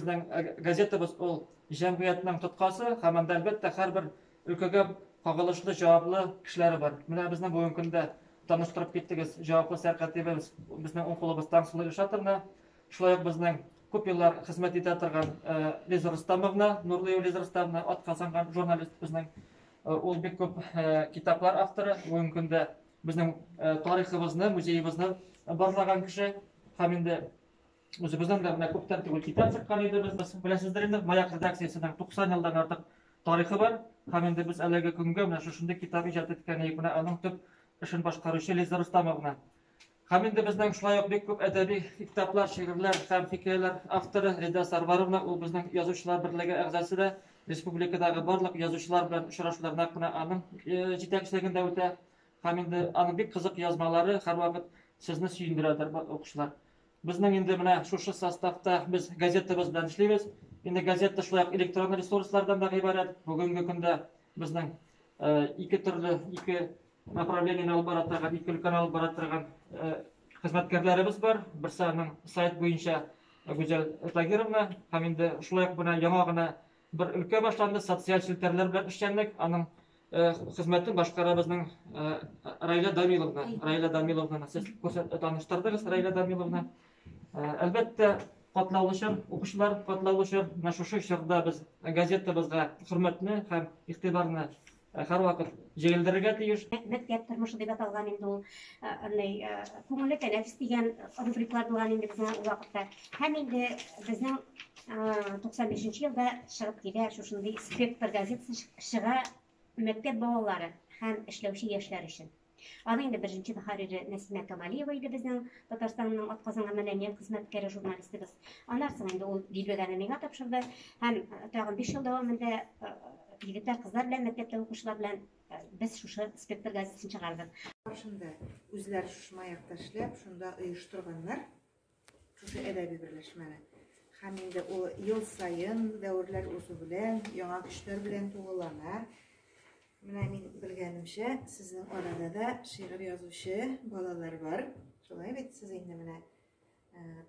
Безнең газетабыз ул җәмгыятьнең тоткасы һәм анда, әлбәттә, һәрбер өлкәгә кагылышлы җаваплы кешеләре бар. Менә безнең бүгенге көндә таныштырып киттегез җаваплы сәркатибебез, безнең уң кулыбыз Таңсылу Илшатовна, шулай ук безнең күп еллар хезмәт итә торган Лиза Рустамовна, Нурлыева Лиза Рустамовна, атказанган журналист безнең. Ул бик күп китаплар авторы, бүгенге көндә безнең тарихыбызны, музеебызны барлаган кеше һәм инде үзебезнең дә менә күптән түгел китап чыккан иде, без беләсездер инде, Маяк редакциясенең 90 елдан артык тарихы бар һәм инде без әлеге көнгә менә шушындый китап иҗат иткән идек, менә аның төп эшен башкаручы Лиза Рустамовна. Һәм инде безнең шулай ук бик күп әдәби китаплар, шигырьләр һәм хикәяләр авторы Рида Сарваровна, ул безнең Язучылар берлеге әгъзасы да, республикадагы барлык язучылар белән очрашулар нәкъ менә аның җитәкчелегендә үтә. Һәм инде аның бик кызык язмалары һәрвакыт сезне сөендерәдер, укучылар. Безнең инде менә шушы составта без газетабыз белән эшлибез. Инде газета шулай ук электрон ресурслардан да гыйбарәт. Бүгенге көндә безнең ике төрле, ике направлениене алып бара торган, ике өлкәне алып бара торган хезмәткәрләребез бар. Берсе аның сайт буенча Гүзәл Тагировна һәм инде шулай ук менә яңа гына бер өлкә башланды, социаль челтәрләр белән эшчәнлек. Аның хезмәтен башкара безнең Раилә Дамиловна. Раилә Дамиловнаны сез таныштырдыгыз, Раилә Дамиловна. Әлбәттә, катлаулы чор, укучылар, катлаулы чор. Менә шушы чорда без газетабызга хөрмәтне һәм игътибарны һәрвакыт җәелдерергә тиеш. Мәктәп тормышы дип аталган инде ул, андай күңелле тәнәфес дигән рубрикалар булган инде безнең ул вакытта. Һәм инде безнең 95 елда чыгып килә шушындый Спектр газетасы чыга мәктәп балалары һәм эшләүче яшьләр өчен. Аның инде беренче мөхәррире Нәсимә Камалиева иде, безнең Татарстанның атказанган мәдәният хезмәткәре, журналистыбыз. Аннан соң инде ул дилбегәне миңа тапшырды һәм тагын 5 ел дәвамында егетләр, кызлар белән, мәктәптә укучылар белән без шушы Спектр газетасын чыгардык. Шунда үзләре шушы Маякта эшләп, шунда оештырганнар шушы әдәби берләшмәне. Һәм инде ул ел саен дәверләр узу белән, яңа көчләр белән тулылана. Менә мин белгәнемчә, сезнең арада да шигырь язучы балалар бар. Шулай бит, сез инде менә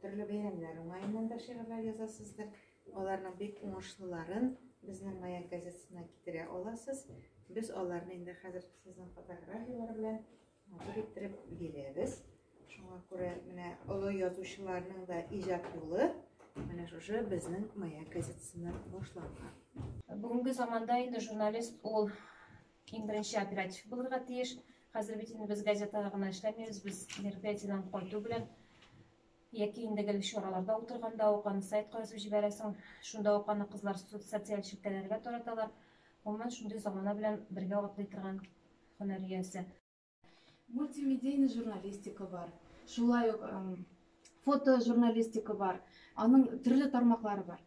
төрле бәйрәмнәр уңаеннан да шигырьләр язасыздыр. Аларның бик уңышлыларын безнең Маяк газетасына китерә аласыз. Без аларны инде хәзер сезнең фотографияләр белән матур иттереп бирәбез. Шуңа күрә менә олы язучыларның да иҗат юлы менә шушы безнең Маяк газетасыннан башланган. Бүгенге заманда инде журналист ул иң беренче оператив булырга тиеш. Хәзер бит инде без газетада гына эшләмибез, без мероприятиедән кайту белән яки инде гел чараларда утырганда ук аны сайтка язып җибәрәсең, шунда ук аны кызлар социаль челтәрләргә тараталар. Гомумән, шундый замана белән бергә атлый торган һөнәр иясе. Мультимедийный журналистика бар, шулай ук фотожурналистика бар, аның төрле тармаклары бар.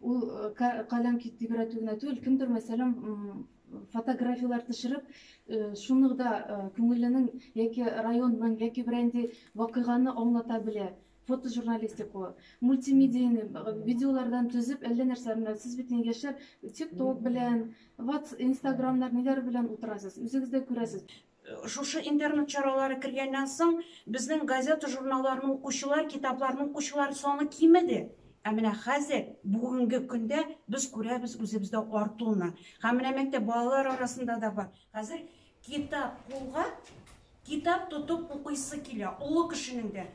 Ул каләм тибрәтү генә түгел, кемдер, мәсәлән, фотографияләр төшереп, шуны да күңеленең яки районның яки берәр вакыйганы аңлата белә. Фотожурналистика ул. Мультимедийный видеолардан төзеп, әллә нәрсәләр. Менә сез бит инде яшьләр TikTok белән, Whats, Instagramнар ниләр белән утырасыз, үзегез дә күрәсез. Шушы интернет чаралары кергәннән соң, безнең газета, журналларны укучылар, китапларны укучылар саны кимеде. Ә менә хәзер, бүгенге көндә без күрәбез үзебездә артуны. Һәм менә мәктәп балалар арасында да бар. Хәзер китап кулга, китап тотып укыйсы килә, олы кешенең дә.